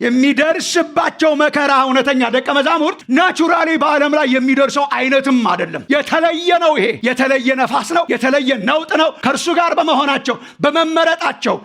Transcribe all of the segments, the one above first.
የሚደርስባቸው መከራ እውነተኛ ደቀ መዛሙርት naturally በዓለም ላይ የሚደርሰው አይነትም አይደለም። የተለየ ነው። ይሄ የተለየ ነፋስ ነው። የተለየ ነውጥ ነው። ከእርሱ ጋር በመሆናቸው፣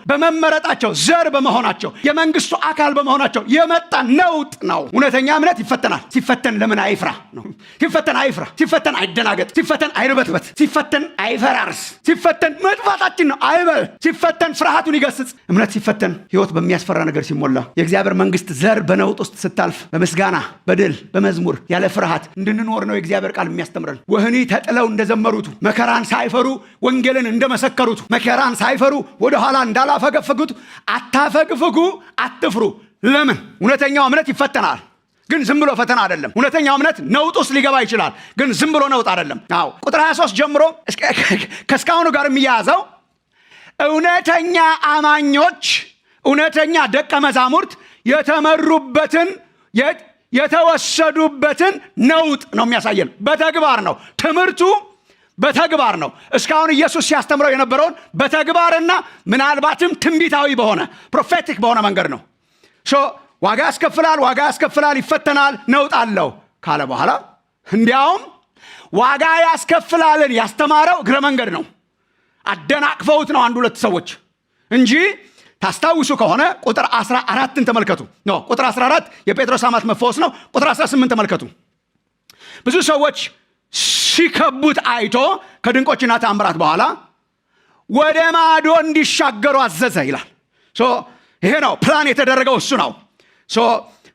በመመረጣቸው፣ ዘር በመሆናቸው፣ የመንግስቱ አካል በመሆናቸው የመጣ ነውጥ ነው። እውነተኛ እምነት ይፈተናል። ሲፈተን ለምን አይፍራ ነው። ሲፈተን አይፍራ፣ ሲፈተን አይደናገጥ፣ ሲፈተን አይርበትበት፣ ሲፈተን አይፈራርስ፣ ሲፈተን መጥፋታችን ነው አይበል፣ ሲፈተን ፍርሃቱን ይገስጽ። እምነት ሲፈተን፣ ህይወት በሚያስፈራ ነገር ሲሞላ፣ የእግዚአብሔር መንግስት ዘር በነውጥ ውስጥ ስታልፍ በምስጋና፣ በድል፣ በመዝሙር ያለ ፍርሃት እንድንኖር ነው የእግዚአብሔር ቃል የሚያስተምረን። ወህኒ ተጥለው እንደዘመሩቱ፣ መከራን ሳይፈሩ ወንጌልን እንደመሰከሩት፣ መከራን ሳይፈሩ ወደኋላ እንዳላፈገፈጉት አታፈግፍጉ፣ አትፍሩ። ለምን? እውነተኛው እምነት ይፈተናል። ግን ዝም ብሎ ፈተና አይደለም። እውነተኛው እምነት ነውጥ ውስጥ ሊገባ ይችላል፣ ግን ዝም ብሎ ነውጥ አይደለም። አዎ፣ ቁጥር 23 ጀምሮ ከእስካሁኑ ጋር የሚያያዘው እውነተኛ አማኞች፣ እውነተኛ ደቀ መዛሙርት የተመሩበትን፣ የተወሰዱበትን ነውጥ ነው የሚያሳየን። በተግባር ነው ትምህርቱ፣ በተግባር ነው። እስካሁን ኢየሱስ ሲያስተምረው የነበረውን በተግባርና ምናልባትም ትንቢታዊ በሆነ፣ prophetic በሆነ መንገድ ነው። So ዋጋ ያስከፍላል፣ ዋጋ ያስከፍላል፣ ይፈተናል፣ ነውጥ አለው ካለ በኋላ እንዲያውም ዋጋ ያስከፍላልን ያስተማረው እግረ መንገድ ነው። አደናቅፈውት ነው አንድ ሁለት ሰዎች እንጂ። ታስታውሱ ከሆነ ቁጥር 14ን ተመልከቱ። No፣ ቁጥር 14 የጴጥሮስ አማት መፈወስ ነው። ቁጥር 18 ተመልከቱ። ብዙ ሰዎች ሲከቡት አይቶ ከድንቆችና ተአምራት በኋላ ወደ ማዶ እንዲሻገሩ አዘዘ ይላል። So ይሄ ነው ፕላን የተደረገው፣ እሱ ነው። So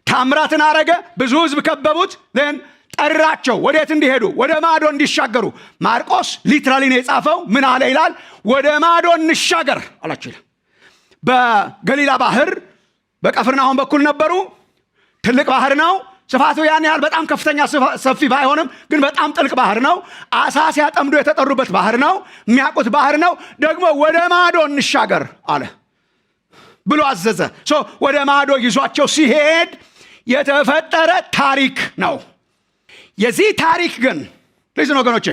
ታምራትን አረገ። ብዙ ህዝብ ከበቡት። Then ጠራቸው። ወዴት እንዲሄዱ? ወደ ማዶ እንዲሻገሩ። ማርቆስ literally ነው የጻፈው። ምን አለ ይላል? ወደ ማዶ እንሻገር አላቸው ይላል። በገሊላ ባህር በቀፍርናሆም በኩል ነበሩ። ትልቅ ባህር ነው። ስፋቱ ያን ያህል በጣም ከፍተኛ ሰፊ ባይሆንም ግን በጣም ጥልቅ ባህር ነው። አሳ ሲያጠምዱ የተጠሩበት ባህር ነው። የሚያውቁት ባህር ነው። ደግሞ ወደ ማዶ እንሻገር አለ ብሎ አዘዘ። So ወደ ማዶ ይዟቸው ሲሄድ የተፈጠረ ታሪክ ነው። የዚህ ታሪክ ግን listen ወገኖቼ፣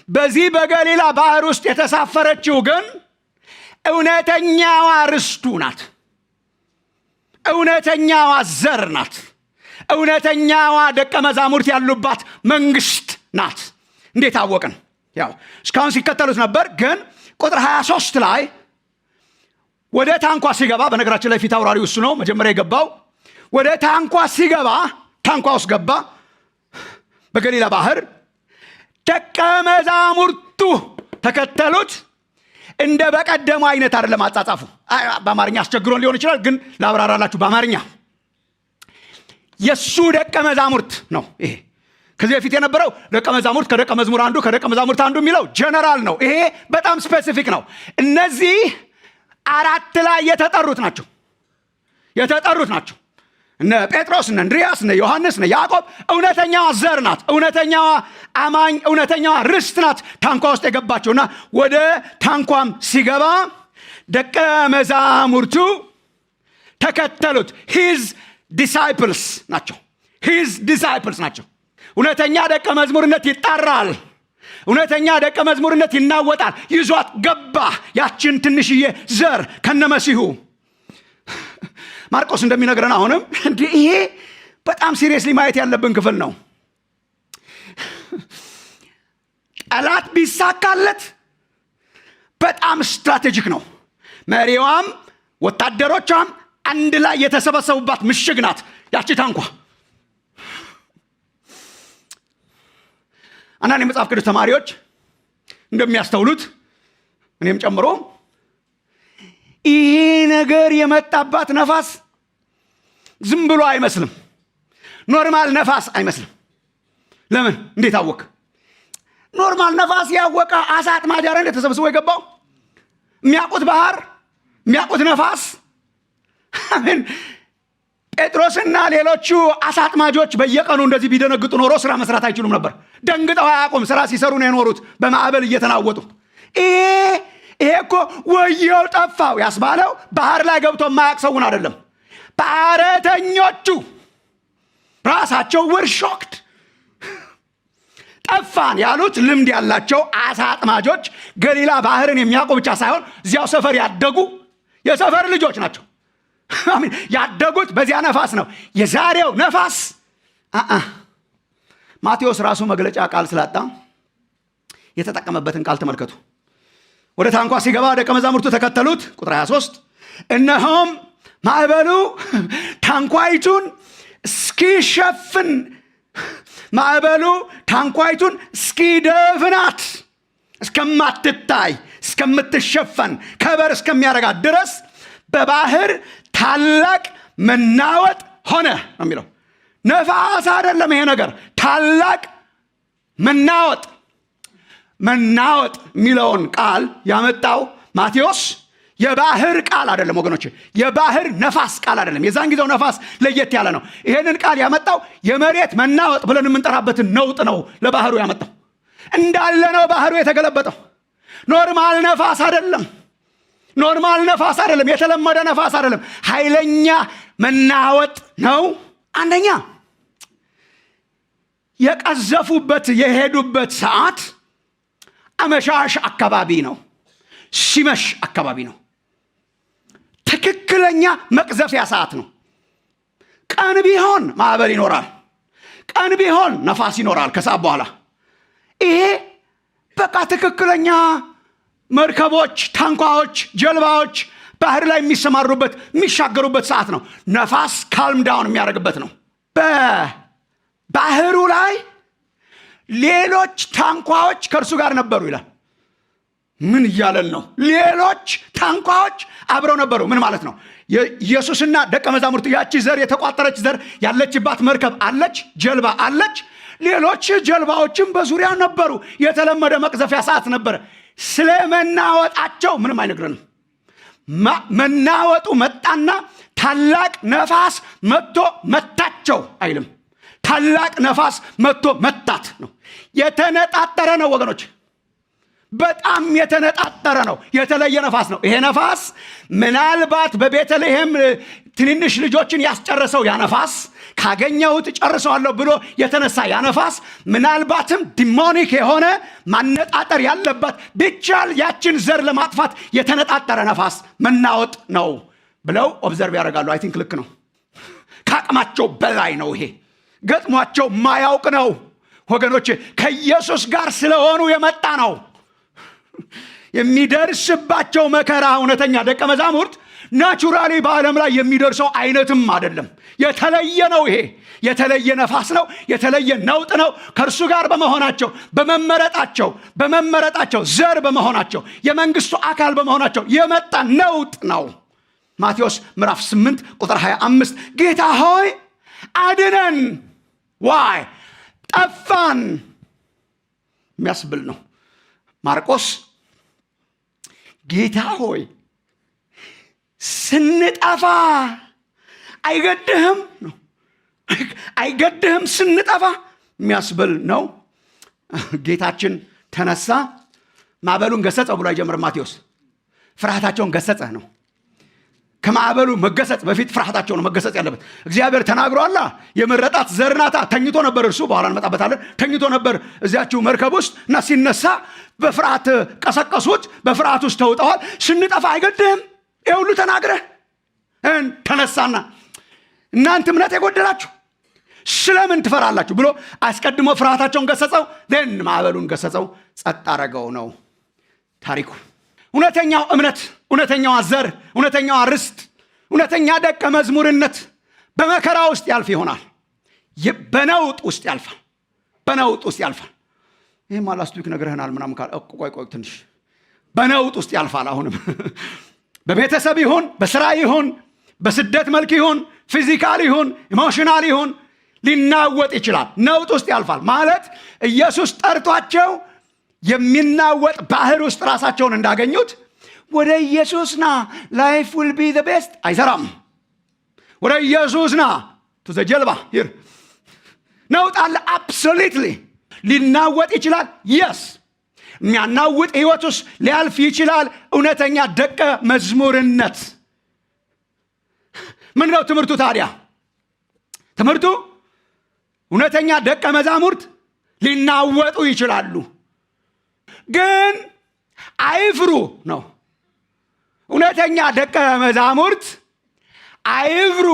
በዚህ በገሊላ ባህር ውስጥ የተሳፈረችው ግን እውነተኛዋ ርስቱ ናት። እውነተኛዋ ዘር ናት። እውነተኛዋ ደቀ መዛሙርት ያሉባት መንግስት ናት። እንዴት አወቅን? ያው እስካሁን ሲከተሉት ነበር። ግን ቁጥር 23 ላይ ወደ ታንኳ ሲገባ፣ በነገራችን ላይ ፊት አውራሪው እሱ ነው መጀመሪያ የገባው። ወደ ታንኳ ሲገባ፣ ታንኳ ውስጥ ገባ በገሊላ ባህር፣ ደቀ መዛሙርቱ ተከተሉት። እንደ በቀደሙ አይነት አይደለም አጻጻፉ። በአማርኛ አስቸግሮን ሊሆን ይችላል፣ ግን ላብራራላችሁ በአማርኛ። የእሱ ደቀ መዛሙርት ነው ይሄ። ከዚህ በፊት የነበረው ደቀ መዛሙርት፣ ከደቀ መዝሙር አንዱ፣ ከደቀ መዛሙርት አንዱ የሚለው ጀነራል ነው። ይሄ በጣም specific ነው። እነዚህ አራት ላይ የተጠሩት ናቸው፣ የተጠሩት ናቸው። እነ ጴጥሮስ፣ እነ እንድሪያስ፣ እነ ዮሐንስ፣ እነ ያዕቆብ። እውነተኛዋ ዘር ናት። እውነተኛዋ አማኝ፣ እውነተኛዋ ርስት ናት ታንኳ ውስጥ የገባችውና ወደ ታንኳም ሲገባ ደቀ መዛሙርቱ ተከተሉት። His disciples ናቸው። His disciples ናቸው። እውነተኛ ደቀ መዝሙርነት ይጣራል። እውነተኛ ደቀ መዝሙርነት ይናወጣል። ይዟት ገባ ያችን ትንሽዬ ዘር ከነመሲሁ። ማርቆስ እንደሚነግረን አሁንም እንዲህ ይሄ በጣም seriously ማየት ያለብን ክፍል ነው። ጠላት ቢሳካለት በጣም strategic ነው። መሪዋም ወታደሮቿም አንድ ላይ የተሰበሰቡባት ምሽግ ናት ያቺ ታንኳ። አንዳንድ የመጽሐፍ ቅዱስ ተማሪዎች እንደሚያስተውሉት፣ እኔም ጨምሮ፣ ይሄ ነገር የመጣባት ነፋስ ዝም ብሎ አይመስልም። Normal ነፋስ አይመስልም። ለምን? እንዴት አወቅ? Normal ነፋስ ያወቀ አሳ አጥማጅ እንደ ተሰብስቦ የገባው፣ የሚያውቁት ባህር፣ የሚያውቁት ነፋስ። አሜን። ጴጥሮስና ሌሎቹ አሳ አጥማጆች በየቀኑ እንደዚህ ቢደነግጡ ኖሮ ስራ መስራት አይችሉም ነበር። ደንግጠው አያውቁም። ስራ ሲሰሩ ነው የኖሩት በማዕበል እየተናወጡ። ይሄ እኮ ወየው ጠፋው ያስባለው ባህር ላይ ገብቶ የማያውቅ ሰውን አይደለም። ባህረተኞቹ ራሳቸው were shocked። ጠፋን ያሉት ልምድ ያላቸው አሳ አጥማጆች፣ ገሊላ ባህርን የሚያውቁ ብቻ ሳይሆን እዚያው ሰፈር ያደጉ የሰፈር ልጆች ናቸው። አሜን። ያደጉት በዚያ ነፋስ ነው። የዛሬው ነፋስ አአ ማቴዎስ ራሱ መግለጫ ቃል ስላጣ የተጠቀመበትን ቃል ተመልከቱ። ወደ ታንኳ ሲገባ ደቀ መዛሙርቱ ተከተሉት። ቁጥር 23፣ እነሆም ማዕበሉ ታንኳይቱን እስኪሸፍን፣ ማዕበሉ ታንኳይቱን እስኪደፍናት፣ እስከማትታይ፣ እስከምትሸፈን፣ cover እስከሚያደርጋት ድረስ በባህር ታላቅ መናወጥ ሆነ ነው የሚለው። ነፋስ አይደለም ይሄ ነገር፣ ታላቅ መናወጥ። መናወጥ የሚለውን ቃል ያመጣው ማቴዎስ የባህር ቃል አይደለም ወገኖች፣ የባህር ነፋስ ቃል አይደለም። የዛን ጊዜው ነፋስ ለየት ያለ ነው። ይሄንን ቃል ያመጣው የመሬት መናወጥ ብለን የምንጠራበትን ነውጥ ነው ለባህሩ ያመጣው። እንዳለ ነው ባህሩ የተገለበጠው። Normal ነፋስ አይደለም። Normal ነፋስ አይደለም። የተለመደ ነፋስ አይደለም። ኃይለኛ መናወጥ ነው። አንደኛ የቀዘፉበት የሄዱበት ሰዓት አመሻሽ አካባቢ ነው። ሲመሽ አካባቢ ነው። ትክክለኛ መቅዘፊያ ሰዓት ነው። ቀን ቢሆን ማዕበል ይኖራል። ቀን ቢሆን ነፋስ ይኖራል ከሰዓት በኋላ። ይሄ በቃ ትክክለኛ መርከቦች፣ ታንኳዎች፣ ጀልባዎች ባህር ላይ የሚሰማሩበት፣ የሚሻገሩበት ሰዓት ነው። ነፋስ calm down የሚያደርግበት ነው። በባህሩ ላይ ሌሎች ታንኳዎች ከእርሱ ጋር ነበሩ ይላል። ምን እያለን ነው? ሌሎች ታንኳዎች አብረው ነበሩ። ምን ማለት ነው? ኢየሱስና ደቀ መዛሙርቱ፣ ያቺ ዘር፣ የተቋጠረች ዘር ያለችባት መርከብ አለች፣ ጀልባ አለች። ሌሎች ጀልባዎችም በዙሪያ ነበሩ። የተለመደ መቅዘፊያ ሰዓት ነበረ። ስለ መናወጣቸው ምንም አይነግረንም። መናወጡ መጣና ታላቅ ነፋስ መጥቶ መታቸው አይልም። ታላቅ ነፋስ መጥቶ መታት ነው። የተነጣጠረ ነው ወገኖች፣ በጣም የተነጣጠረ ነው። የተለየ ነፋስ ነው። ይሄ ነፋስ ምናልባት በቤተልሔም ትንንሽ ልጆችን ያስጨረሰው ያ ነፋስ፣ ካገኘሁት ጨርሰዋለሁ ብሎ የተነሳ ያ ነፋስ፣ ምናልባትም demonic የሆነ ማነጣጠር ያለበት፣ ቢቻል ያችን ዘር ለማጥፋት የተነጣጠረ ነፋስ መናወጥ ነው ብለው observe ያደርጋሉ። I think ልክ ነው። ከአቅማቸው በላይ ነው። ይሄ ገጥሟቸው ማያውቅ ነው ወገኖች። ከኢየሱስ ጋር ስለሆኑ የመጣ ነው። የሚደርስባቸው መከራ እውነተኛ ደቀ መዛሙርት naturally በዓለም ላይ የሚደርሰው አይነትም አይደለም። የተለየ ነው። ይሄ የተለየ ነፋስ ነው። የተለየ ነውጥ ነው። ከእርሱ ጋር በመሆናቸው፣ በመመረጣቸው፣ ዘር በመሆናቸው፣ የመንግስቱ አካል በመሆናቸው የመጣ ነውጥ ነው። ማቴዎስ ምዕራፍ 8 ቁጥር 25፣ ጌታ ሆይ አድነን፣ ዋይ ጠፋን የሚያስብል ነው። ማርቆስ ጌታ ሆይ ስንጠፋ አይገድህም ነው። አይገድህም ስንጠፋ የሚያስብል ነው። ጌታችን ተነሳ፣ ማዕበሉን ገሰጸው ብሎ አይጀምርም ማቴዎስ። ፍርሃታቸውን ገሰጸ ነው። ከማዕበሉ መገሰጽ በፊት ፍርሃታቸው ነው መገሰጽ ያለበት። እግዚአብሔር ተናግሯላ። የመረጣት ዘር ናታ። ተኝቶ ነበር እርሱ፣ በኋላ እንመጣበታለን። ተኝቶ ነበር እዚያችው መርከብ ውስጥ እና ሲነሳ በፍርሃት ቀሰቀሱት። በፍርሃት ውስጥ ተውጠዋል። ስንጠፋ አይገድህም ይህ ሁሉ ተናግረህ? ተነሳና እናንተ እምነት የጎደላችሁ ስለምን ትፈራላችሁ ብሎ አስቀድሞ ፍርሃታቸውን ገሰጸው። Then ማዕበሉን ገሰጸው፣ ጸጥ አረገው ነው ታሪኩ። እውነተኛው እምነት፣ እውነተኛዋ ዘር፣ እውነተኛዋ ርስት፣ እውነተኛ ደቀ መዝሙርነት በመከራ ውስጥ ያልፍ ይሆናል። በነውጥ ውስጥ ያልፋል። በነውጥ ውስጥ ያልፋል። ይህማ last week ነግረህናል ምናምን ካል፣ ቆይ ቆይ ትንሽ፣ በነውጥ ውስጥ ያልፋል። አሁንም በቤተሰብ ይሁን፣ በስራ ይሁን፣ በስደት መልክ ይሁን፣ physical ይሁን፣ emotional ይሁን፣ ሊናወጥ ይችላል። ነውጥ ውስጥ ያልፋል ማለት ኢየሱስ ጠርቷቸው የሚናወጥ ባህር ውስጥ ራሳቸውን እንዳገኙት ወደ ኢየሱስ ና life will be the best አይሰራም። ወደ ኢየሱስ ና to the ጀልባ here ነውጥ አለ። Absolutely ሊናወጥ ይችላል። Yes፣ የሚያናውጥ ህይወት ውስጥ ሊያልፍ ይችላል። እውነተኛ ደቀ መዝሙርነት ምን ነው ትምህርቱ ታዲያ? ትምህርቱ እውነተኛ ደቀ መዛሙርት ሊናወጡ ይችላሉ፣ ግን አይፍሩ ነው። እውነተኛ ደቀ መዛሙርት አይፍሩ፣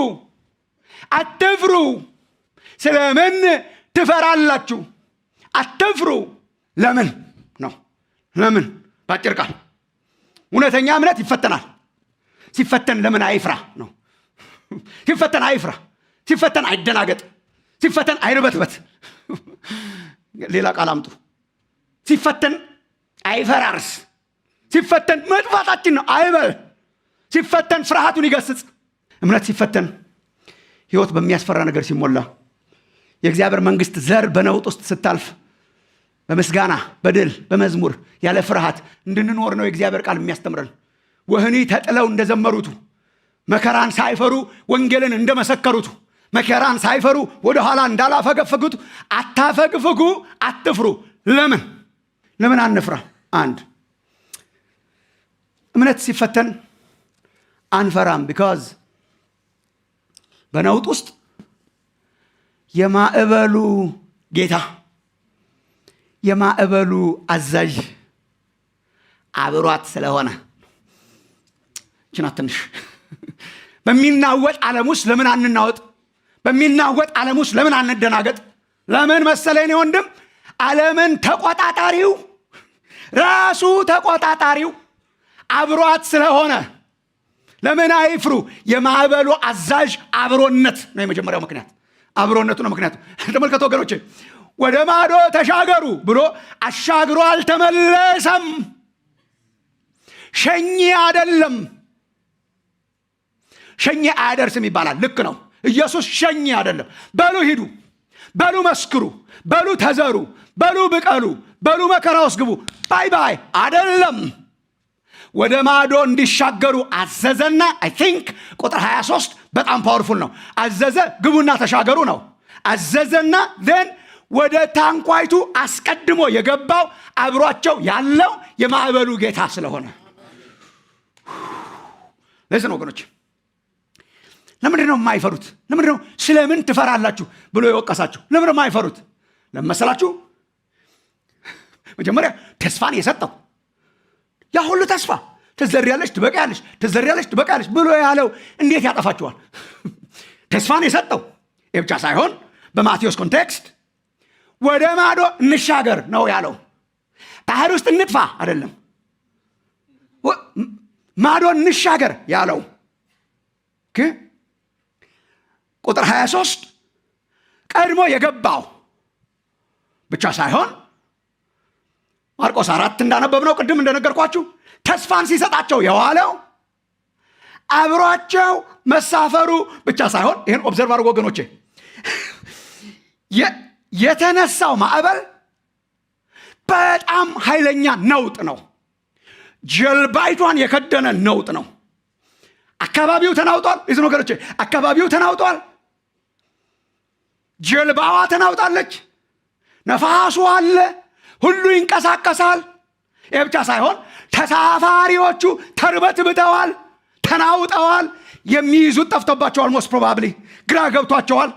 አትፍሩ። ስለምን ትፈራላችሁ? አትፍሩ። ለምን ነው? ለምን? በአጭር ቃል እውነተኛ እምነት ይፈተናል። ሲፈተን ለምን አይፍራ ነው። ሲፈተን አይፍራ፣ ሲፈተን አይደናገጥ፣ ሲፈተን አይርበትበት። ሌላ ቃል አምጡ። ሲፈተን አይፈራርስ፣ ሲፈተን መጥፋታችን ነው አይበል። ሲፈተን ፍርሃቱን ይገስጽ። እምነት ሲፈተን፣ ህይወት በሚያስፈራ ነገር ሲሞላ፣ የእግዚአብሔር መንግስት ዘር በነውጥ ውስጥ ስታልፍ፣ በምስጋና፣ በድል፣ በመዝሙር፣ ያለ ፍርሃት እንድንኖር ነው የእግዚአብሔር ቃል የሚያስተምረን። ወህኒ ተጥለው እንደዘመሩቱ፣ መከራን ሳይፈሩ ወንጌልን እንደመሰከሩቱ፣ መከራን ሳይፈሩ ወደ ኋላ እንዳላፈገፈጉት አታፈግፍጉ፣ አትፍሩ። ለምን? ለምን አንፍራ? አንድ፣ እምነት ሲፈተን አንፈራም። Because በነውጥ ውስጥ የማዕበሉ ጌታ፣ የማዕበሉ አዛዥ አብሯት ስለሆነ። ችናት ትንሽ። በሚናወጥ ዓለም ውስጥ ለምን አንናወጥ? በሚናወጥ ዓለም ውስጥ ለምን አንደናገጥ? ለምን መሰለኝ ወንድም፣ ዓለምን ተቆጣጣሪው፣ ራሱ ተቆጣጣሪው አብሯት ስለሆነ ለምን አይፍሩ? የማዕበሉ አዛዥ አብሮነት ነው የመጀመሪያው ምክንያት። አብሮነቱ ነው ምክንያቱ። ተመልከቱ ወገኖቼ፣ ወደ ማዶ ተሻገሩ ብሎ አሻግሮ አልተመለሰም። ሸኚ አይደለም። ሸኚ አያደርስም ይባላል። ልክ ነው። ኢየሱስ ሸኚ አይደለም። በሉ ሂዱ፣ በሉ መስክሩ፣ በሉ ተዘሩ፣ በሉ ብቀሉ፣ በሉ መከራ ውስጥ ግቡ፣ bye bye አይደለም። ወደ ማዶ እንዲሻገሩ አዘዘና I think ቁጥር 23 በጣም powerful ነው። አዘዘ፣ ግቡና ተሻገሩ ነው። አዘዘና then ወደ ታንኳይቱ አስቀድሞ የገባው አብሯቸው ያለው የማዕበሉ ጌታ ስለሆነ። ለዚህ ነው ወገኖች፣ ለምንድን ነው የማይፈሩት? ለምንድን ነው ስለምን ትፈራላችሁ ብሎ የወቀሳቸው? ለምንድን ነው የማይፈሩት? ለምን መሰላችሁ? መጀመሪያ ተስፋን የሰጠው፣ ያ ሁሉ ተስፋ፣ ትዘሪያለሽ ትበቅያለሽ፣ ትዘሪያለሽ ትበቅያለሽ ብሎ ያለው እንዴት ያጠፋቸዋል? ተስፋን የሰጠው። ይህ ብቻ ሳይሆን በማቴዎስ context ወደ ማዶ እንሻገር ነው ያለው። ባህር ውስጥ እንጥፋ አይደለም፣ ማዶ እንሻገር ያለው። ቁጥር 23 ቀድሞ የገባው ብቻ ሳይሆን ማርቆስ 4 እንዳነበብነው፣ ቅድም እንደነገርኳችሁ፣ ተስፋን ሲሰጣቸው የዋለው አብሯቸው መሳፈሩ ብቻ ሳይሆን፣ ይህን observe አድርጎ ወገኖቼ፣ የተነሳው ማዕበል በጣም ኃይለኛ ነውጥ ነው። ጀልባይቷን የከደነ ነውጥ ነው። አካባቢው ተናውጧል። ይህ ወገኖቼ፣ አካባቢው ተናውጧል። ጀልባዋ ተናውጣለች። ነፋሱ አለ። ሁሉ ይንቀሳቀሳል። ይህ ብቻ ሳይሆን ተሳፋሪዎቹ ተርበትብተዋል፣ ተናውጠዋል። የሚይዙት ጠፍቶባቸዋል። Most probably ግራ ገብቷቸዋል።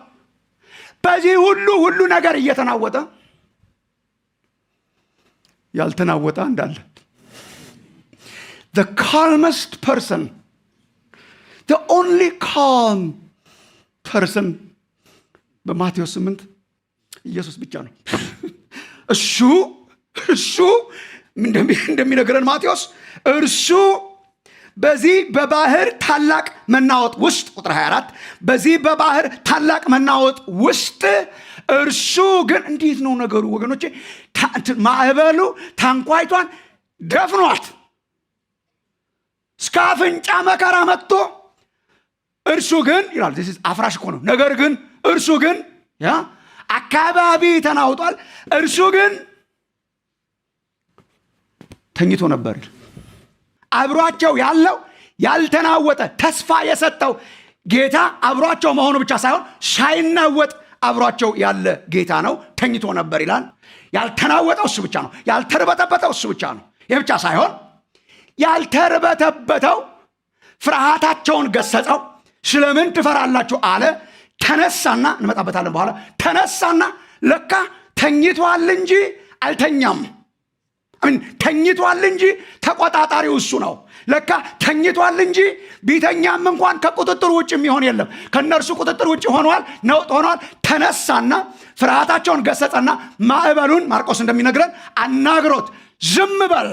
በዚህ ሁሉ ሁሉ ነገር እየተናወጠ ያልተናወጠ አንድ አለ። The calmest person, the only calm person በማቴዎስ 8 ኢየሱስ ብቻ ነው። እሱ እንደሚነግረን ማቴዎስ፣ እርሱ በዚህ በባህር ታላቅ መናወጥ ውስጥ፣ ቁጥር 24፣ በዚህ በባህር ታላቅ መናወጥ ውስጥ እርሱ ግን፣ እንዴት ነው ነገሩ ወገኖቼ? ማዕበሉ ታንኳይቷን ደፍኗት እስከ አፍንጫ መከራ መጥቶ እርሱ ግን ይላል። አፍራሽ እኮ ነው። ነገር ግን እርሱ ግን፣ ያ አካባቢ ተናውጧል። እርሱ ግን ተኝቶ ነበር። አብሯቸው ያለው፣ ያልተናወጠ፣ ተስፋ የሰጠው ጌታ አብሯቸው መሆኑ ብቻ ሳይሆን ሳይናወጥ አብሯቸው ያለ ጌታ ነው። ተኝቶ ነበር ይላል። ያልተናወጠው እሱ ብቻ ነው። ያልተርበተበተው እሱ ብቻ ነው። ይህ ብቻ ሳይሆን ያልተርበተበተው ፍርሃታቸውን ገሰጸው። ስለምን ትፈራላችሁ አለ። ተነሳና፣ እንመጣበታለን በኋላ፣ ተነሳና ለካ ተኝቷል እንጂ አልተኛም። I mean ተኝቷል እንጂ ተቆጣጣሪው እሱ ነው። ለካ ተኝቷል እንጂ ቢተኛም እንኳን ከቁጥጥር ውጭ የሚሆን የለም። ከእነርሱ ቁጥጥር ውጭ ሆኗል፣ ነውጥ ሆኗል። ተነሳና ፍርሃታቸውን ገሰጸና ማዕበሉን ማርቆስ እንደሚነግረን አናግሮት ዝም በል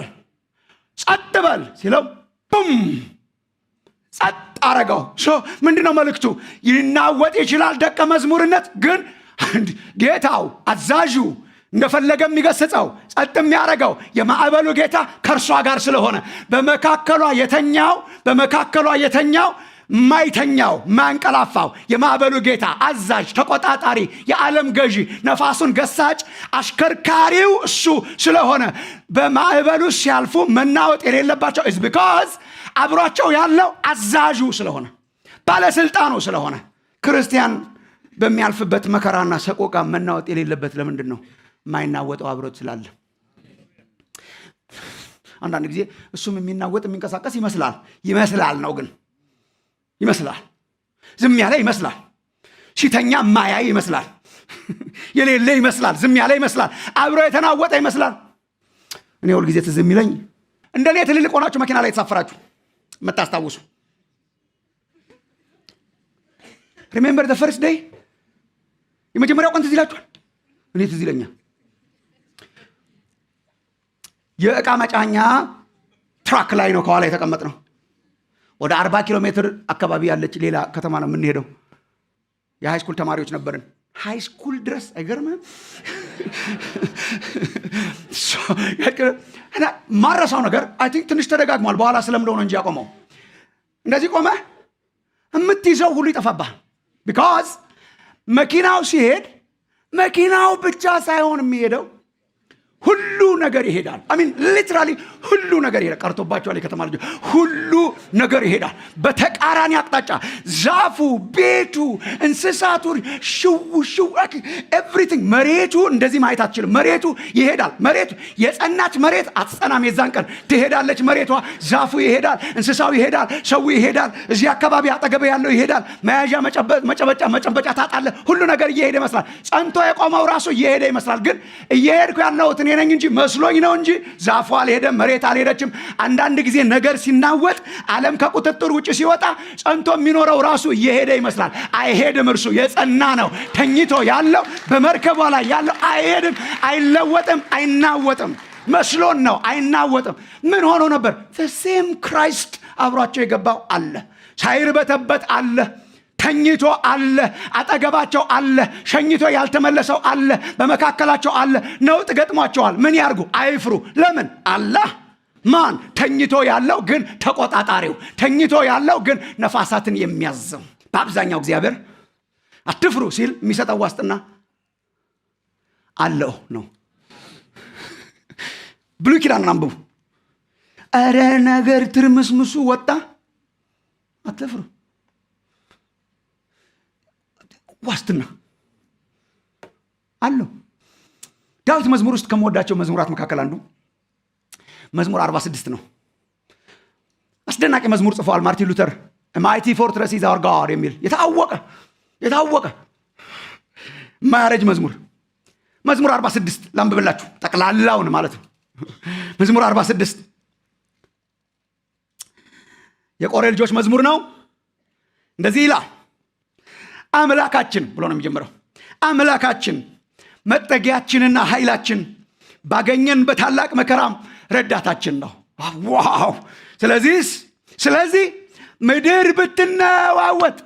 ጸጥ በል ሲለው ቡም ጸጥ አረገው። So ምንድነው መልእክቱ? ይናወጥ ይችላል ደቀ መዝሙርነት፣ ግን ጌታው አዛዡ እንደፈለገ የሚገስጸው ጸጥ የሚያደርገው የማዕበሉ ጌታ ከእርሷ ጋር ስለሆነ በመካከሏ የተኛው ማይተኛው ማያንቀላፋው የማዕበሉ ጌታ አዛዥ፣ ተቆጣጣሪ፣ የዓለም ገዢ፣ ነፋሱን ገሳጭ፣ አሽከርካሪው እሱ ስለሆነ በማዕበሉ ሲያልፉ መናወጥ የሌለባቸው is because አብሯቸው ያለው አዛዡ ስለሆነ፣ ባለስልጣኑ ስለሆነ። ክርስቲያን በሚያልፍበት መከራና ሰቆቃ መናወጥ የሌለበት ለምንድን ነው? የማይናወጠው አብሮት ስላለ። አንዳንድ ጊዜ እሱም የሚናወጥ የሚንቀሳቀስ ይመስላል። ይመስላል ነው ግን፣ ይመስላል። ዝም ያለ ይመስላል። ሲተኛ ማያይ ይመስላል። የሌለ ይመስላል። ዝም ያለ ይመስላል። አብሮ የተናወጠ ይመስላል። እኔ ሁልጊዜ ትዝ የሚለኝ እንደ እኔ ትልልቅ ሆናችሁ መኪና ላይ የተሳፈራችሁ የምታስታውሱ፣ remember the first day፣ የመጀመሪያው ቀን ትዝ ይላችኋል? እኔ ትዝ ይለኛል። የእቃ መጫኛ truck ላይ ነው ከኋላ የተቀመጥነው። ወደ 40 ኪሎ ሜትር አካባቢ ያለች ሌላ ከተማ ነው የምንሄደው። የ high school ተማሪዎች ነበርን። High school ድረስ አይገርምህም? እና ማረሳው ነገር I think ትንሽ ተደጋግሟል። በኋላ ስለምደው ነው እንጂ ያቆመው። እንደዚህ ቆመ፣ የምትይዘው ሁሉ ይጠፋብሃል። Because መኪናው ሲሄድ መኪናው ብቻ ሳይሆን የሚሄደው ሁሉ ነገር ይሄዳል። I mean literally ሁሉ ነገር ይሄዳል። ቀርቶባቸዋል የከተማ ልጆች። ሁሉ ነገር ይሄዳል በተቃራኒ አቅጣጫ። ዛፉ፣ ቤቱ፣ እንስሳቱ ሽው ሽው everything። መሬቱ እንደዚህ ማየት አትችልም። መሬቱ ይሄዳል። መሬቱ የጸናች መሬት አትጸናም። የዛን ቀን ትሄዳለች መሬቷ። ዛፉ ይሄዳል፣ እንስሳው ይሄዳል፣ ሰው ይሄዳል። እዚህ አካባቢ አጠገብ ያለው ይሄዳል። መያዣ መጨበጫ ታጣለህ። ሁሉ ነገር እየሄደ ይመስላል። ጸንቶ የቆመው ራሱ እየሄደ ይመስላል። ግን እየሄድኩ ያለሁት እኔ ነኝ እንጂ፣ መስሎኝ ነው እንጂ ዛፉ አልሄደም፣ መሬት አልሄደችም። አንዳንድ ጊዜ ነገር ሲናወጥ፣ ዓለም ከቁጥጥር ውጭ ሲወጣ ጸንቶ የሚኖረው ራሱ እየሄደ ይመስላል። አይሄድም። እርሱ የጸና ነው። ተኝቶ ያለው በመርከቧ ላይ ያለው አይሄድም፣ አይለወጥም፣ አይናወጥም። መስሎን ነው፣ አይናወጥም። ምን ሆኖ ነበር? Same Christ አብሯቸው የገባው አለ፣ ሳይርበተበት አለ፣ ተኝቶ አለ፣ አጠገባቸው አለ፣ ሸኝቶ ያልተመለሰው አለ፣ በመካከላቸው አለ። ነውጥ ገጥሟቸዋል። ምን ያርጉ? አይፍሩ። ለምን? አለ። ማን? ተኝቶ ያለው ግን ተቆጣጣሪው፣ ተኝቶ ያለው ግን ነፋሳትን የሚያዘው። በአብዛኛው እግዚአብሔር አትፍሩ ሲል የሚሰጠው ዋስትና አለው ነው። ብሉይ ኪዳንን አንብቡ። እረ ነገር ትርምስምሱ ወጣ፣ አትፍሩ፣ ዋስትና አለው። ዳዊት መዝሙር ውስጥ ከምወዳቸው መዝሙራት መካከል አንዱ መዝሙር 46 ነው። አስደናቂ መዝሙር ጽፈዋል ማርቲን ሉተር፣ "Mighty fortress is our God" የሚል የታወቀ የማያረጅ መዝሙር። መዝሙር 46 ላንብብላችሁ፣ ጠቅላላውን ማለት ነው። መዝሙር 46 የቆሬ ልጆች መዝሙር ነው። እንደዚህ ይላል። አምላካችን ብሎ ነው የሚጀምረው። አምላካችን መጠጊያችንና ኃይላችን፣ ባገኘን በታላቅ መከራም ረዳታችን ነው። Wow! ስለዚህ ምድር ብትነዋወጥ፣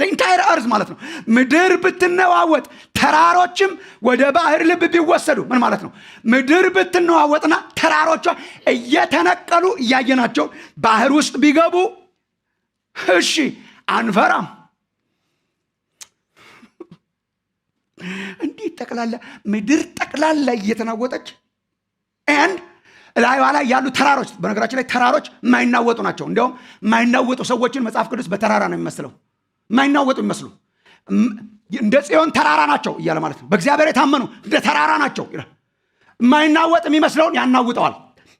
entire earth ማለት ነው። ምድር ብትነዋወጥ ተራሮችም ወደ ባህር ልብ ቢወሰዱ፣ ምን ማለት ነው? ምድር ብትነዋወጥና ተራሮቿ እየተነቀሉ እያየናቸው ባህር ውስጥ ቢገቡ እሺ አንፈራም። እንዲህ ጠቅላላ ምድር ጠቅላላ እየተናወጠች and ላይዋ ላይ ያሉ ተራሮች፣ በነገራችን ላይ ተራሮች የማይናወጡ ናቸው። እንዲያውም የማይናወጡ ሰዎችን መጽሐፍ ቅዱስ በተራራ ነው የሚመስለው። የማይናወጡ የሚመስሉ እንደ ጽዮን ተራራ ናቸው እያለ ማለት ነው። በእግዚአብሔር የታመኑ እንደ ተራራ ናቸው ይላል። የማይናወጥ የሚመስለውን ያናውጠዋል።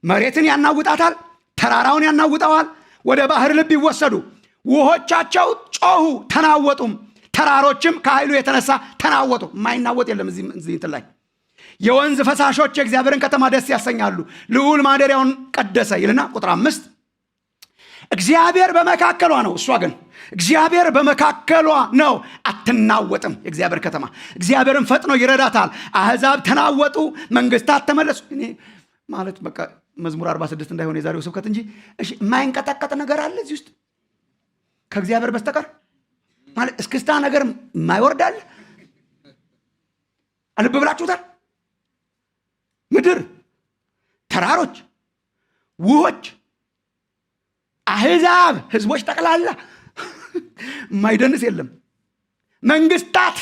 መሬትን ያናውጣታል፣ ተራራውን ያናውጠዋል። ወደ ባህር ልብ ቢወሰዱ ውሆቻቸው ጮሁ ተናወጡም፣ ተራሮችም ከኃይሉ የተነሳ ተናወጡ። የማይናወጥ የለም እዚህ እንትን ላይ። የወንዝ ፈሳሾች የእግዚአብሔርን ከተማ ደስ ያሰኛሉ፣ ልዑል ማደሪያውን ቀደሰ ይልና ቁጥር 5 እግዚአብሔር በመካከሏ ነው። እሷ ግን እግዚአብሔር በመካከሏ ነው፣ አትናወጥም። የእግዚአብሔር ከተማ እግዚአብሔርን ፈጥኖ ይረዳታል። አሕዛብ ተናወጡ፣ መንግስታት ተመለሱ። እኔ ማለት በቃ መዝሙር 46 እንዳይሆን የዛሬው ስብከት እንጂ፣ እሺ፣ የማይንቀጠቀጥ ነገር አለ እዚህ ውስጥ ከእግዚአብሔር በስተቀር? ማለት እስክስታ ነገር የማይወርድ አለ? ልብ ብላችሁታል። ምድር፣ ተራሮች፣ ውሆች፣ አሕዛብ፣ ህዝቦች ጠቅላላ የማይደንስ የለም። መንግስታት፣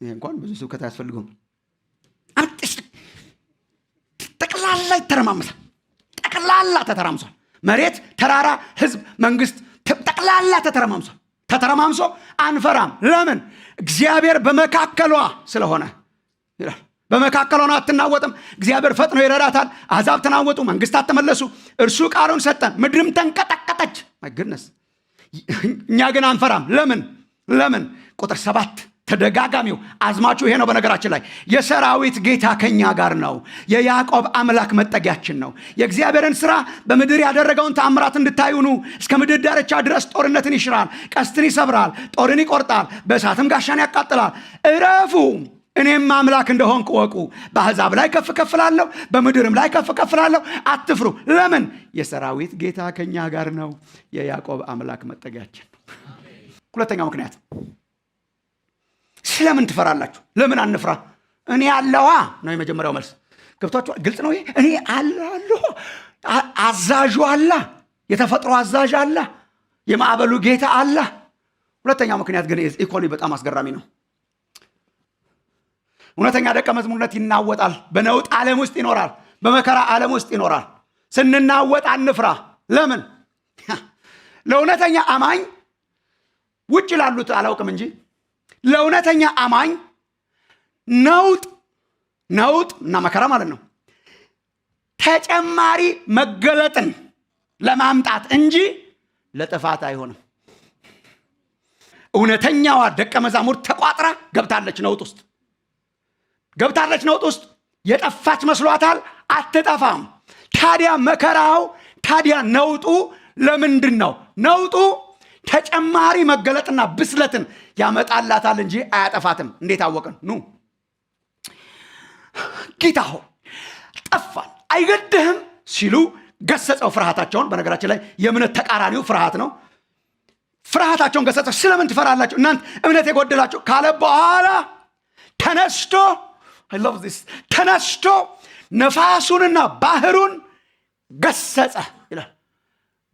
ይሄ እንኳን ብዙ ስብከት አያስፈልገውም። ጠቅላላ ይተረማመሳል። ጠቅላላ ተተራምሷል። መሬት፣ ተራራ፣ ህዝብ፣ መንግስት ጠቅላላ ተተረማምሷል። ተተረማምሶ አንፈራም። ለምን? እግዚአብሔር በመካከሏ ስለሆነ ይላል። በመካከሏ ነው፣ አትናወጥም። እግዚአብሔር ፈጥኖ ይረዳታል። አሕዛብ ተናወጡ፣ መንግስታት ተመለሱ። እርሱ ቃሉን ሰጠ፣ ምድርም ተንቀጠቀጠች። My goodness። እኛ ግን አንፈራም። ለምን? ለምን? ቁጥር 7 ተደጋጋሚው አዝማቹ ይሄ ነው። በነገራችን ላይ የሰራዊት ጌታ ከኛ ጋር ነው፣ የያዕቆብ አምላክ መጠጊያችን ነው። የእግዚአብሔርን ስራ በምድር ያደረገውን ተአምራት እንድታዩ ኑ። እስከ ምድር ዳርቻ ድረስ ጦርነትን ይሽራል፣ ቀስትን ይሰብራል፣ ጦርን ይቆርጣል፣ በእሳትም ጋሻን ያቃጥላል። እረፉ፣ እኔም አምላክ እንደሆንኩ እወቁ። በአሕዛብ ላይ ከፍ ከፍ እላለሁ፣ በምድርም ላይ ከፍ ከፍ እላለሁ። አትፍሩ። ለምን? የሰራዊት ጌታ ከኛ ጋር ነው፣ የያዕቆብ አምላክ መጠጊያችን ነው። ሁለተኛው ምክንያት ስለምን ትፈራላችሁ? ለምን አንፍራ? እኔ አለዋ ነው የመጀመሪያው መልስ። ገብቷችኋል? ግልጽ ነው ይሄ። እኔ አለሁ፣ አዛዡ አለ፣ የተፈጥሮ አዛዥ አለ፣ የማዕበሉ ጌታ አለ። ሁለተኛው ምክንያት ግን equally በጣም አስገራሚ ነው። እውነተኛ ደቀ መዝሙርነት ይናወጣል። በነውጥ ዓለም ውስጥ ይኖራል። በመከራ ዓለም ውስጥ ይኖራል። ስንናወጥ አንፍራ። ለምን? ለእውነተኛ አማኝ፣ ውጭ ላሉት አላውቅም እንጂ፣ ለእውነተኛ አማኝ ነውጥ፣ ነውጥ እና መከራ ማለት ነው፣ ተጨማሪ መገለጥን ለማምጣት እንጂ ለጥፋት አይሆንም። እውነተኛዋ ደቀ መዛሙርት ተቋጥራ ገብታለች፣ ነውጥ ውስጥ ገብታለች። ነውጥ ውስጥ የጠፋች መስሏታል። አትጠፋም። ታዲያ መከራው፣ ታዲያ ነውጡ ለምንድን ነው? ነውጡ ተጨማሪ መገለጥና ብስለትን ያመጣላታል እንጂ አያጠፋትም። እንዴት አወቅን? ኑ፣ ጌታ ሆይ ጠፋን፣ አይገድህም ሲሉ ገሰጸው ፍርሃታቸውን። በነገራችን ላይ የእምነት ተቃራኒው ፍርሃት ነው። ፍርሃታቸውን ገሰጸው። ስለምን ትፈራላችሁ እናንተ እምነት የጎደላችሁ ካለ በኋላ ተነስቶ፣ I love this፣ ተነስቶ ነፋሱንና ባህሩን ገሰጸ ይላል።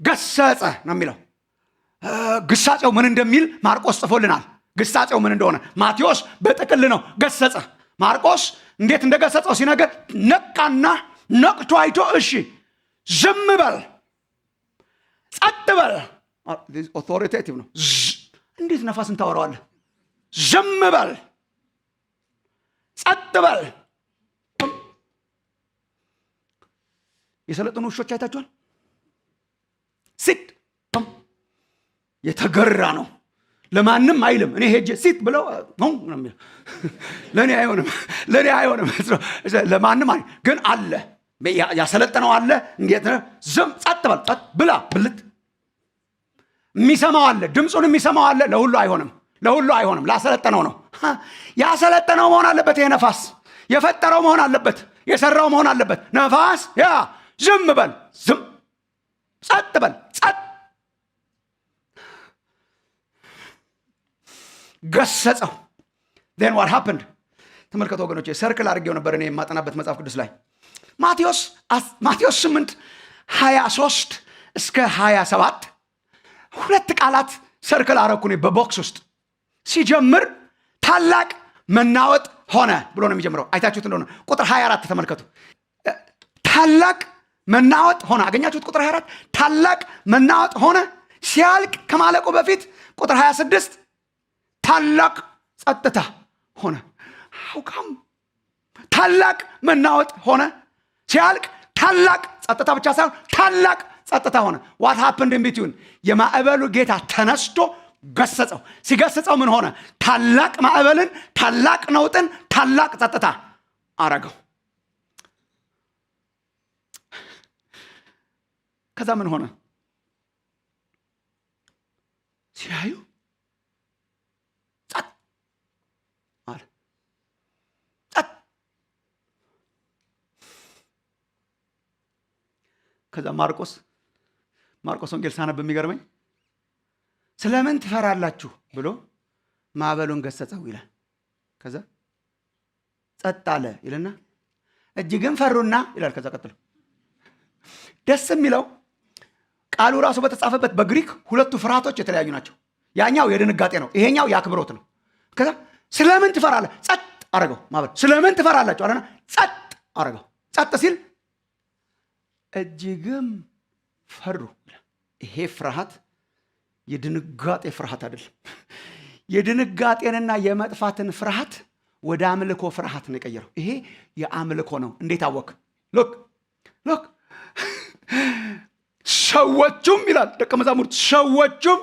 ገሰጸ ነው የሚለው። ግሳጼው ምን እንደሚል ማርቆስ ጽፎልናል። ግሳጼው ምን እንደሆነ ማቴዎስ በጥቅል ነው ገሰጸ። ማርቆስ እንዴት እንደገሰጸው ሲነገር ነቃና ነቅቶ አይቶ እሺ ዝም በል፣ ጸጥ በል። Authoritative ነው። እንዴት ነፋስን ታወራዋለህ? ዝም በል፣ ጸጥ በል። የሰለጠኑ ውሾች አይታችኋል? Sit፣ የተገራ ነው። ለማንም አይልም። እኔ ሄጄ sit ብለው ነው፣ ለእኔ አይሆንም፣ ለእኔ አይሆንም። ለማንም ግን አለ፣ ያሰለጠነው አለ። እንዴት ነው? ዝም፣ ጸጥ በል፣ ጸጥ ብላ ብልት የሚሰማው አለ፣ ድምፁን የሚሰማው አለ። ለሁሉ አይሆንም፣ ለሁሉ አይሆንም። ላሰለጠነው ነው። ያሰለጠነው መሆን አለበት። ይሄ ነፋስ የፈጠረው መሆን አለበት፣ የሰራው መሆን አለበት። ነፋስ ያ ዝም በል ዝም፣ ጸጥ በል ጸጥ። ገሰጸው። Then what happened? ተመልከቱ ወገኖቼ፣ circle አድርጌው ነበር እኔ የማጠናበት መጽሐፍ ቅዱስ ላይ። ማቴዎስ 8 23 እስከ 27 ሁለት ቃላት circle አረኩ እኔ በ box ውስጥ። ሲጀምር ታላቅ መናወጥ ሆነ ብሎ ነው የሚጀምረው። አይታችሁት እንደሆነ ቁጥር 24 ተመልከቱ። ታላቅ መናወጥ ሆነ። አገኛችሁት? ቁጥር 24 ታላቅ መናወጥ ሆነ። ሲያልቅ፣ ከማለቁ በፊት ቁጥር 26 ታላቅ ጸጥታ ሆነ። How come ታላቅ መናወጥ ሆነ፣ ሲያልቅ ታላቅ ጸጥታ ብቻ ሳይሆን ታላቅ ጸጥታ ሆነ? What happened in between? የማዕበሉ ጌታ ተነስቶ ገሰጸው። ሲገስጸው ምን ሆነ? ታላቅ ማዕበልን፣ ታላቅ ነውጥን፣ ታላቅ ጸጥታ አረገው። ከዛ ምን ሆነ? ሲያዩ ጸጥ አለ። ጸጥ። ከዛ ማርቆስ ወንጌል ሳነብ የሚገርመኝ ስለምን ትፈራላችሁ ብሎ ማዕበሉን ገሰጸው ይላል። ከዛ ጸጥ አለ ይልና እጅግም ፈሩና ይላል። ከዛ ቀጥሎ ደስ የሚለው ቃሉ ራሱ በተጻፈበት በግሪክ ሁለቱ ፍርሃቶች የተለያዩ ናቸው። ያኛው የድንጋጤ ነው፣ ይሄኛው የአክብሮት ነው። ከዛ ስለምን ትፈራለህ? ጸጥ አረገው ማዕበል። ስለምን ትፈራላችሁ አለና ጸጥ አረገው። ጸጥ ሲል እጅግም ፈሩ። ይሄ ፍርሃት የድንጋጤ ፍርሃት አይደለም። የድንጋጤንና የመጥፋትን ፍርሃት ወደ አምልኮ ፍርሃት ነው የቀየረው። ይሄ የአምልኮ ነው። እንዴት አወክ? Look, look፣ ሰዎቹም ይላል ደቀ መዛሙርት፣ ሰዎቹም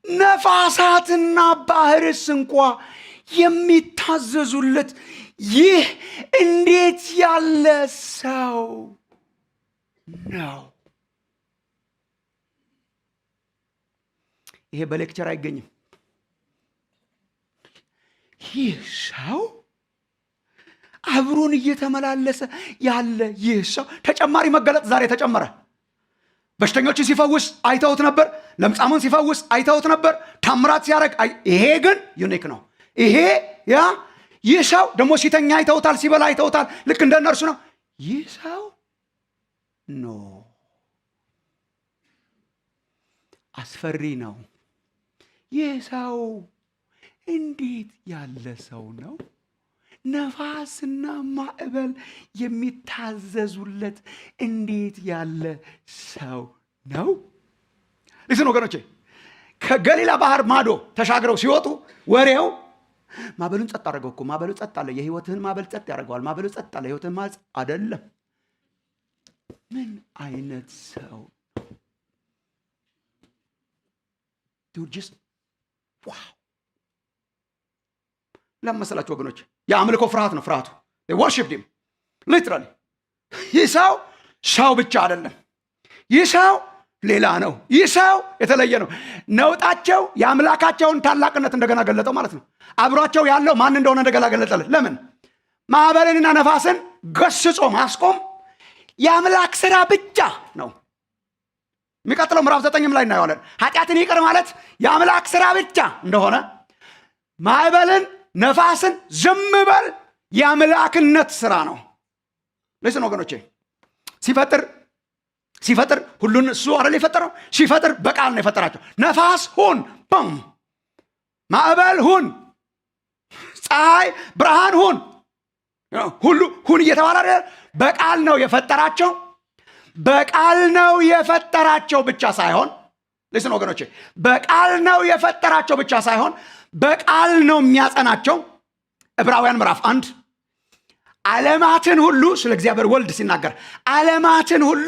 ነፋሳትና ባህርስ እንኳ የሚታዘዙለት ይህ እንዴት ያለ ሰው ነው? ይሄ በ lecture አይገኝም። ይህ ሰው አብሮን እየተመላለሰ ያለ ይህ ሰው ተጨማሪ መገለጥ ዛሬ ተጨመረ። በሽተኞችን ሲፈውስ አይተውት ነበር። ለምጻሙን ሲፈውስ አይተውት ነበር። ታምራት ሲያደርግ፣ ይሄ ግን unique ነው። ይሄ ያ ይህ ሰው ደግሞ ሲተኛ አይተውታል፣ ሲበላ አይተውታል። ልክ እንደ እነርሱ ነው። ይህ ሰው no፣ አስፈሪ ነው። ይህ ሰው እንዴት ያለ ሰው ነው? ነፋስና ማዕበል የሚታዘዙለት እንዴት ያለ ሰው ነው? Listen ወገኖቼ፣ ከገሊላ ባህር ማዶ ተሻግረው ሲወጡ ወሬው ማዕበሉን ጸጥ አደረገው እኮ፣ ማዕበሉ ጸጥ አለ። የህይወትህን ማዕበል ጸጥ ያደርገዋል። ማዕበሉ ጸጥ አለ። የህይወትህን ማዕበል አይደለም። ምን አይነት ሰው? Just wow! ለመሰላችሁ ወገኖች፣ የአምልኮ ፍርሃት ነው ፍርሃቱ። Worship him literally። ይህ ሰው ሰው ብቻ አይደለም። ይህ ሰው ሌላ ነው። ይህ ሰው የተለየ ነው። ነውጣቸው የአምላካቸውን ታላቅነት እንደገና ገለጠው ማለት ነው። አብሯቸው ያለው ማን እንደሆነ እንደገና ገለጠለት። ለምን? ማዕበልንና ነፋስን ገስጾ ማስቆም የአምላክ ስራ ብቻ ነው። የሚቀጥለው ምዕራፍ 9ም ላይ እናየዋለን። ኃጢአትን ይቅር ማለት የአምላክ ስራ ብቻ እንደሆነ፣ ማዕበልን ነፋስን ዝም በል የአምላክነት ስራ ነው። Listen ወገኖቼ፣ ሲፈጥር ሁሉን እሱ አይደል የፈጠረው? ሲፈጥር በቃል ነው የፈጠራቸው። ነፋስ ሁን፣ ቦም፣ ማዕበል ሁን፣ ፀሐይ ብርሃን ሁን፣ ሁሉ ሁን እየተባለ አይደል? በቃል ነው የፈጠራቸው። በቃል ነው የፈጠራቸው ብቻ ሳይሆን፣ listen ወገኖቼ፣ በቃል ነው የፈጠራቸው ብቻ ሳይሆን በቃል ነው የሚያጸናቸው። ዕብራውያን ምዕራፍ 1 ዓለማትን ሁሉ ስለ እግዚአብሔር ወልድ ሲናገር ዓለማትን ሁሉ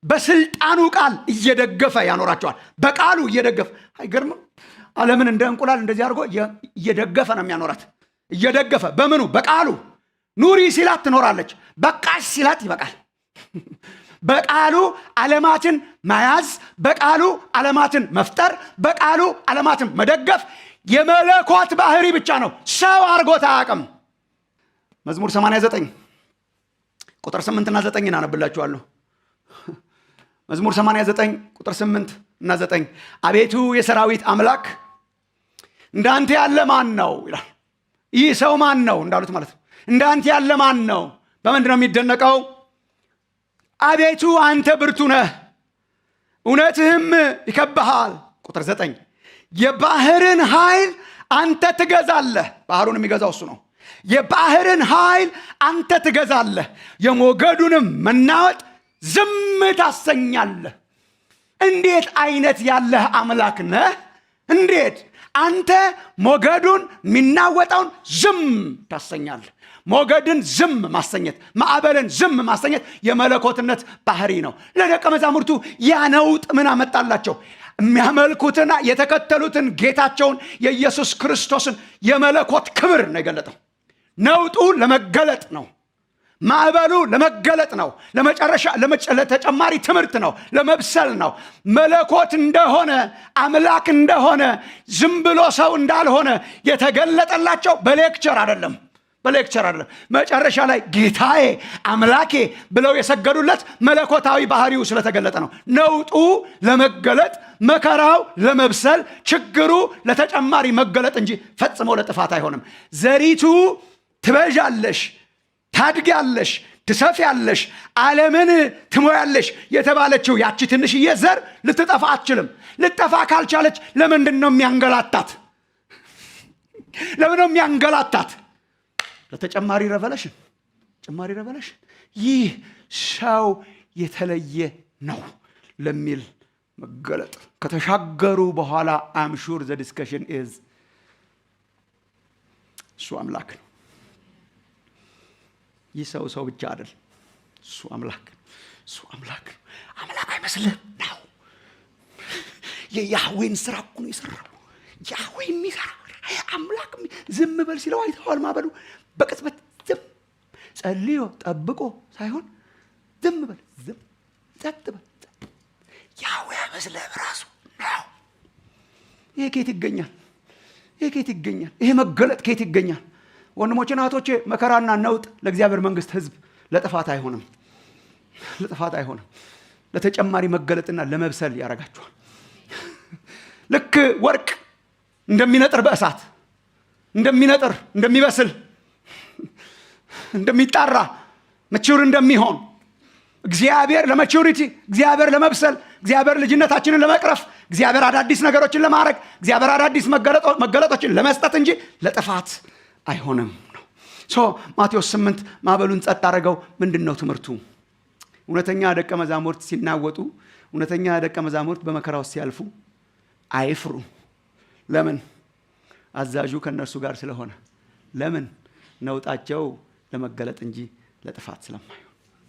በስልጣኑ ቃል እየደገፈ ያኖራቸዋል። በቃሉ እየደገፈ፣ አይገርምም? ዓለምን እንደ እንቁላል እንደዚህ አድርጎ እየደገፈ ነው የሚያኖራት። እየደገፈ በምኑ? በቃሉ። ኑሪ ሲላት ትኖራለች። በቃሽ ሲላት ይበቃል። በቃሉ ዓለማትን መያዝ፣ በቃሉ ዓለማትን መፍጠር፣ በቃሉ ዓለማትን መደገፍ የመለኮት ባህሪ ብቻ ነው። ሰው አድርጎት አያውቅም። መዝሙር 89 ቁጥር 8 እና 9 አነብላችኋለሁ። መዝሙር 89 ቁጥር 8 እና 9፣ አቤቱ የሰራዊት አምላክ እንዳንተ ያለ ማን ነው ይላል። ይህ ሰው ማን ነው እንዳሉት ማለት ነው። እንዳንተ ያለ ማን ነው? በምንድን ነው የሚደነቀው? አቤቱ አንተ ብርቱ ነህ፣ እውነትህም ይከብሃል። ቁጥር 9፣ የባህርን ኃይል አንተ ትገዛለህ። ባህሩን የሚገዛው እሱ ነው። የባህርን ኃይል አንተ ትገዛለህ፣ የሞገዱንም መናወጥ ዝም ታሰኛለህ። እንዴት አይነት ያለህ አምላክ ነህ! እንዴት አንተ ሞገዱን የሚናወጠውን ዝም ታሰኛለህ። ሞገድን ዝም ማሰኘት፣ ማዕበልን ዝም ማሰኘት የመለኮትነት ባህሪ ነው። ለደቀ መዛሙርቱ ያ ነውጥ ምን አመጣላቸው? የሚያመልኩትና የተከተሉትን ጌታቸውን የኢየሱስ ክርስቶስን የመለኮት ክብር ነው የገለጠው። ነውጡ ለመገለጥ ነው። ማዕበሉ ለመገለጥ ነው። ለመጨረሻ ለተጨማሪ ትምህርት ነው፣ ለመብሰል ነው። መለኮት እንደሆነ፣ አምላክ እንደሆነ፣ ዝም ብሎ ሰው እንዳልሆነ የተገለጠላቸው በ lecture አይደለም፣ በ lecture አይደለም። መጨረሻ ላይ ጌታዬ አምላኬ ብለው የሰገዱለት መለኮታዊ ባህሪው ስለተገለጠ ነው። ነውጡ ለመገለጥ፣ መከራው ለመብሰል፣ ችግሩ ለተጨማሪ መገለጥ እንጂ ፈጽሞ ለጥፋት አይሆንም። ዘሪቱ ትበዣለሽ፣ ታድጊያለሽ፣ ትሰፊያለሽ፣ ዓለምን ትሞያለሽ የተባለችው ያቺ ትንሽዬ ዘር ልትጠፋ አትችልም። ልትጠፋ ካልቻለች ለምንድን ነው የሚያንገላታት? ለምን ነው የሚያንገላታት? ለተጨማሪ revelation፣ ተጨማሪ revelation። ይህ ሰው የተለየ ነው ለሚል መገለጥ ከተሻገሩ በኋላ I'm sure the discussion is እሱ አምላክ ነው። ይህ ሰው ሰው ብቻ አይደል። እሱ አምላክ፣ እሱ አምላክ ነው። አምላክ አይመስልህም ነው። የያህዌን ስራ እኮ ነው የሰራው። ያህዌ የሚሰራ አምላክ ዝም በል ሲለው አይተዋል። ማዕበሉ በቅጽበት ዝም፣ ጸልዮ ጠብቆ ሳይሆን ዝም በል፣ ዝም፣ ጸጥ በል። ያህዌ አይመስልህም ራሱ ነው። ይሄ ከየት ይገኛል? ይሄ ከየት ይገኛል? ይሄ መገለጥ ከየት ይገኛል? ወንድሞችና እህቶቼ፣ መከራና ነውጥ ለእግዚአብሔር መንግስት ህዝብ ለጥፋት አይሆንም። ለጥፋት አይሆንም። ለተጨማሪ መገለጥና ለመብሰል ያደርጋችኋል። ልክ ወርቅ እንደሚነጥር፣ በእሳት እንደሚነጥር፣ እንደሚበስል፣ እንደሚጣራ፣ mature እንደሚሆን፣ እግዚአብሔር ለ maturity፣ እግዚአብሔር ለመብሰል፣ እግዚአብሔር ልጅነታችንን ለመቅረፍ፣ እግዚአብሔር አዳዲስ ነገሮችን ለማድረግ፣ እግዚአብሔር አዳዲስ መገለጦችን ለመስጠት እንጂ ለጥፋት አይሆንም ነው። So ማቴዎስ 8 ማዕበሉን ጸጥ አደረገው። ምንድን ነው ትምህርቱ? እውነተኛ ደቀ መዛሙርት ሲናወጡ፣ እውነተኛ ደቀ መዛሙርት በመከራ ውስጥ ሲያልፉ አይፍሩ። ለምን? አዛዡ ከእነርሱ ጋር ስለሆነ። ለምን? ነውጣቸው ለመገለጥ እንጂ ለጥፋት ስለማይሆን።